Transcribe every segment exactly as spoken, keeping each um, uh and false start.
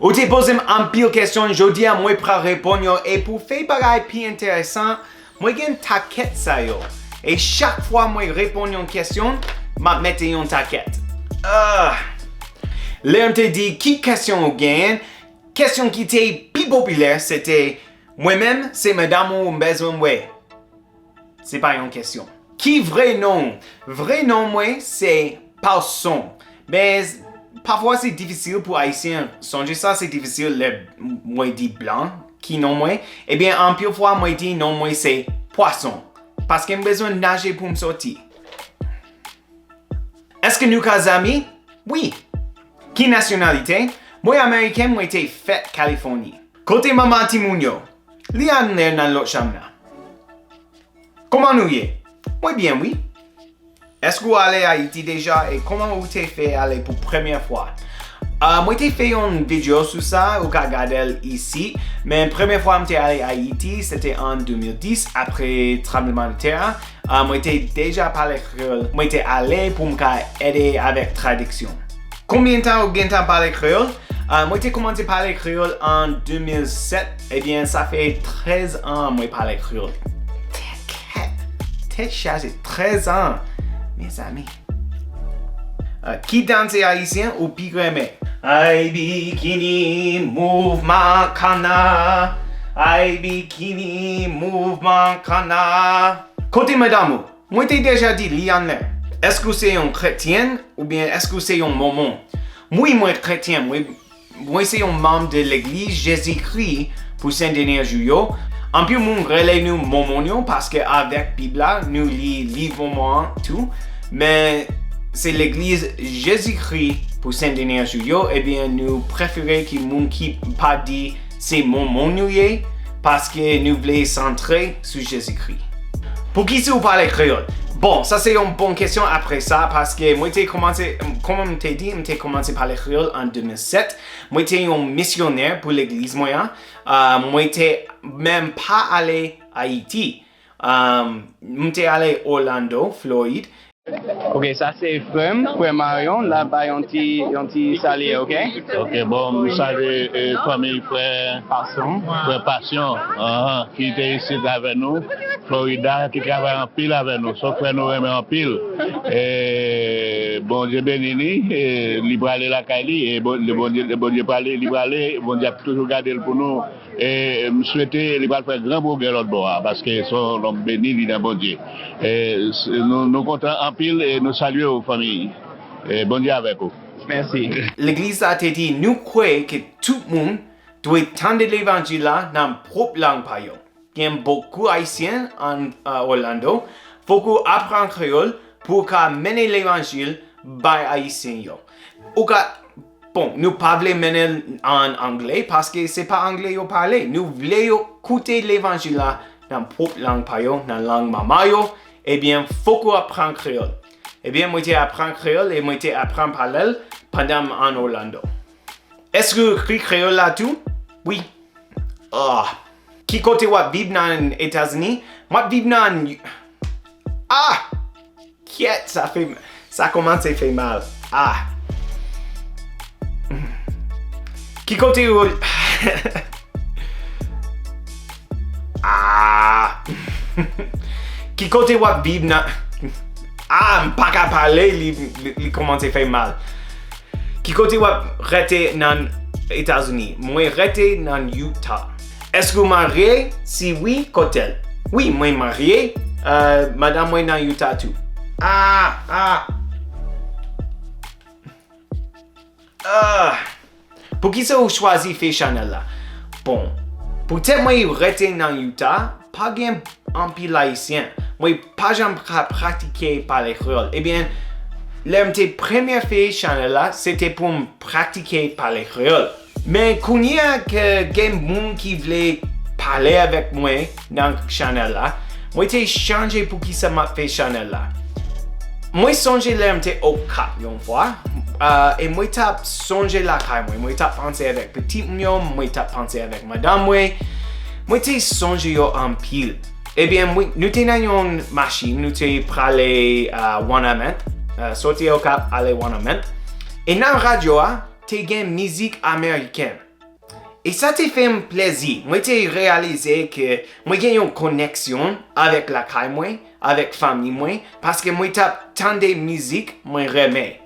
Ou te poze m anpil kesyon, jodi a mwen pral reponn yo, e pou fè bagay pi enteresan, mwen gen takèt sa yo. E chak fwa mwen reponn yon kesyon, m ap mete yon takèt. Ah! Lè m te di ki kesyon ou genyen, kesyon ki te pi popilè, se te, mwen menm, se madanm ou m bezwen wè. Se pa yon kesyon. Ki vre non w? Vre non mwen se Pawson. Men, pafwa se difisil pou Ayisyen sonje sa, se difisil lè mwen di blan ki non mwen. Ebyen, anpil fwa mwen di non mwen se Pwason. Paske m bezwen naje pou m soti. Èske nou ka zanmi? Wi. Ki nasyonalite? Mwen Ameriken, mwen te fèt Kalifòni. Kote manman timoun yo? Li anlè nan lòt chanm nan. Kòman nou ye? Mwen byen, wi. Èske w ale Ayiti deja e kòman ou te fè ale pou premyè fwa? Ah, mwen te fè yon videyo sou sa, ou ka gade l isi. Men premyè fwa m te ale Ayiti, se te an de mil dis, apre tranblemanntè a. Ah, mwen te deja pale kreyòl. Mwen te ale pou m ka ede avèk tradiksyon. Konbyen tan ou gentan pale kreyòl? Ah, mwen te kòmanse pale kreyòl an de mil sèt. Ebyen, sa fè trèz an mwen pale kreyòl. Tèt, tèt chaje, trèz an, mezanmi. Ah, ki danse ayisyen ou pi renmen? Ay bikini, mouvman kanna. Ay bikini, mouvman kanna. Kote madanm ou? Mwen te deja di li anlè. Èske w se yon kretyen oubyen èske w se yon mòmon? Wi, mwen kretyen, mwen, mwen se yon manm de Legliz Jezikri pou Sen Dènye Jou yo. Anpil moun rele nou mòmon yo paske avèk Bib la, nou li Liv Mòmon an tou. Men se Legliz Jezikri pou Sen Dènye Jou yo, ebyen, nou prefere ki moun ki pa di se mòmon nou ye, paske nou vle santre sou Jezikri. Poukisa ou pale kreyòl? Bon, sa se yon bon kesyon apre sa, paske mwen te kòmanse, kòman m te di, m te kòmanse pale kreyòl an de mil sèt. Mwen te yon misyonè pou legliz mwen an. Ah, mwen te menm pa ale Ayiti. Ah, m te ale Orlando, Florid. Ok, sa se frè m, frè Marion, l ap bay yon ti, yon ti salye, ok? Ok, bon, m salye, eh, fanmi frè Pasyon. Frè Pasyon, ahan, ki te isit avè nou, Florida, ki travay anpil avè nou. Se yon frè nou renmen anpil. E Bondye beni li, e li prale lakay li, e Bon-, Bondye, Bondye prale, li prale, Bondye ap toujou gade l pou nou. E m swete li pral fè gran pwogrè lòt bò a, paske se yon nonm beni, li nan Bondye. E s-, nou, nou kontan anpil e nou salye w, fanmi. E Bondye avèk ou. Mèsi. Legliz la te di, nou kwè ke tout moun dwe tande levanjil la nan pwòp lang pa yo. Gen bokou Ayisyen an, uh, Orlando. Fòk ou aprann kreyòl pou w ka mennen levanjil bay Ayisyen yo. Ou ka, bon, nou pa vle mennen l an angle, paske se pa angle yo pale. Nou vle yo koute levanjil la nan pwòp lang pa yo, nan lang manman yo. Ebyen, fòk ou aprann kreyòl. Ebyen, mwen te aprann kreyòl e mwen te aprann pale l pandan m an Orlando. Èske w ekri kreyòl la tou? Wi. Ah. Ki kote w ap viv nan Etazini? M ap viv nan, ah! Kyèt, sa fè, sa kòmanse fè mal. Ah. Ki kote w, ah. Ki kote w ap viv nan, ah, m pa ka pale, li, li, li kòmanse fè mal. Ki kote w ap rete nan Etazini? Mwen rete nan Utah. Èske w marye? Si wi, kote l? Wi, mwen marye. Euh, madanm mwen nan Utah tou. Ah, ah. Ah. Poukisa ou chwazi fè chanèl la? Bon, poutèt mwen rete nan Utah, pa gen anpil Ayisyen. Mwen pa janm pra-, pratike pale kreyòl. Ebyen, lè m te premye fè chanèl la, se te pou m pratike pale kreyòl. Men kounye a ke gen moun ki vle pale avèk mwen nan chanèl la, mwen te chanje poukisa m ap fè chanèl la. Mwen sonje lè m te Okap yon fwa, ah, e mwen t ap sonje lakay mwen. Mwen t ap panse avèk pitit m yo, mwen t ap panse avèk madanm mwen. Mwen te sonje yo anpil. Ebyen, mwen, nou te nan yon machin, nou te prale, ah, Wanament, ah, soti Okap ale Wanament. E nan radyo a, te gen mizik ameriken. E sa te fè m plèzi. Mwen te reyalize ke mwen gen yon koneksyon avèk lakay mwen, avèk fanmi mwen, paske mwen t ap tande mizik mwen renmen.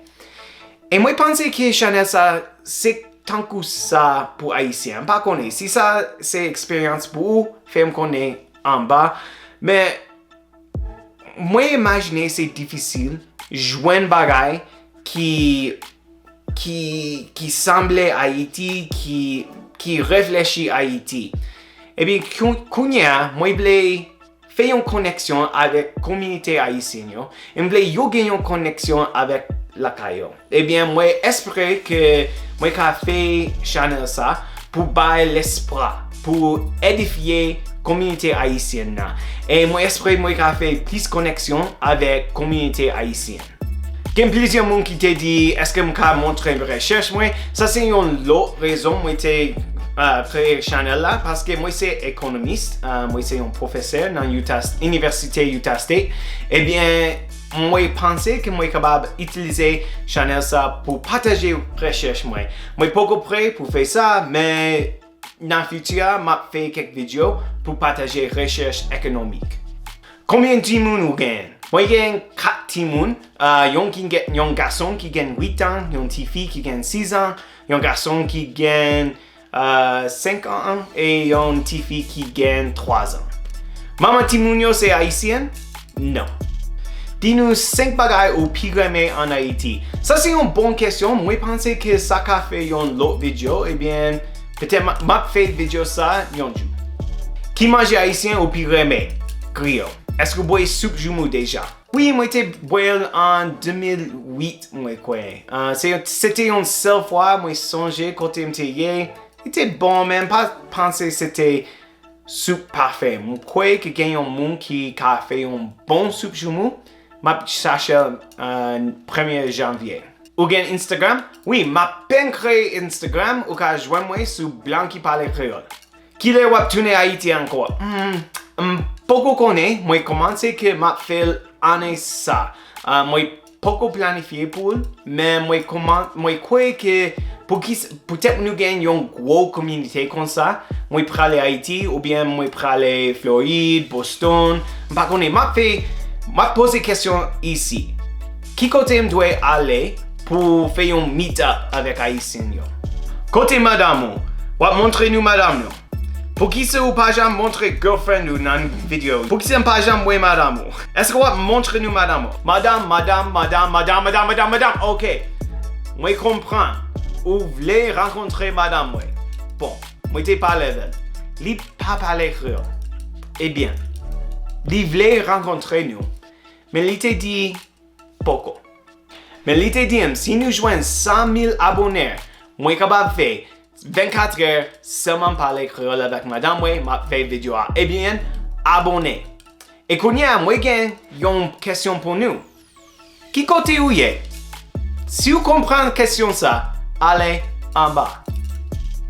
E mwen panse ke chanèl sa se tankou sa pou Ayisyen. M pa konnen si sa se eksperyans pou ou, fè m konnen anba. Men mwen imajine se difisil jwenn bagay ki ki ki sanble Ayiti, ki ki reflechi Ayiti. Ebyen kounye a mwen vle fè yon koneksyon avèk kominote ayisyen yo, e m vle yo gen yon koneksyon avèk lakay yo. Ebyen mwen espere ke mwen ka fè chanèl sa pou bay lespwa, pou edifye kominote ayisyèn nan. E mwen espere mwen ka fè plis koneksyon avèk kominote ayisyèn. Gen plizyè moun ki te di èske m ka montre rechèch mwen. Sa se yon lòt rezon mwen te uh, kreye chanèl la, paske mwen se ekonomis, uh, mwen se yon pwofesè nan Utah, Inivèsite Utah State. Ebyen mwen panse ke mwen kapab itilize chanèl sa pou pataje rechèch mwen. Mwen poko prè pou fè sa, men nan fiti a m ap fè kèk videyo pou pataje rechèch ekonomik. Konbyen timoun ou gen? Mwen gen kat timoun. Uh, yon ki gen yon gason ki gen uit an, yon tifi ki gen sis an, yon gason ki gen uh, senk an, e yon tifi ki gen twa zan. Manman timoun yo se ayisyèn? Non. Di nou senk bagay ou pi renmen ann Ayiti. Sa se yon bon kesyon. Mwen panse ke sa ka fè yon lòt videyo. Ebyen, petèt m ap fè videyo sa yon jou. Ki manje ayisyen ou pi renmen? Griyo. Èske w bwè soup joumou deja? Wi, mwen te bwè l an de mil uit, mwen kwè. Uh, se, se te yon sèl fwa mwen sonje kote m te ye. Li te bon, men m pa panse se te soup pafè. M kwè ke gen yon moun ki ka fè yon bon soup joumou. M ap chache l uh, premye janvye. Ou gen Instagram? Wi, m apèn kreye Instagram, ou ka jwenn mwen sou Blanky Pale Kreyòl. Kilè w ap tounen Ayiti ankò? Hmm, m poko konnen, mwen kòmanse ke m ap fè l ane sa. Uh, mwen poko planifye pou l, men mwen kòman, mwen kwè ke pou ki, poutèt nou gen yon gwo kominote konsa, mwen prale Ayiti oubyen mwen prale Florid, Boston, m pa konnen, m ap fè, m ap poze kesyon isi. Ki kote m dwe ale pou fè yon meet up avèk ayisyen yo? Kote madanm ou? W ap montre nou madanm nou. Poukisa ou pa janm montre girlfriend ou nan videyo? Poukisa m pa janm wè madanm ou? Èske w ap montre nou madanm ou? Madanm, madanm, madanm, madanm, madanm, madanm, madanm. Ok. Mwen konprann. Ou vle rankontre madanm mwen. Bon, mwen te pale avè l. Li pa pale kreyòl. Ebyen, li vle rankontre nou. Men li te di poko. Men li te di m, si nou jwenn san mil abòne, mwen kapab fè vennkat è sèlman pale kreyòl avèk madanm mwen, m ap fè videyo a. Ebyen, abòne. E kounye a, mwen gen yon kesyon pou nou. Ki kote ou ye? Si w konprann kesyon sa, ale anba.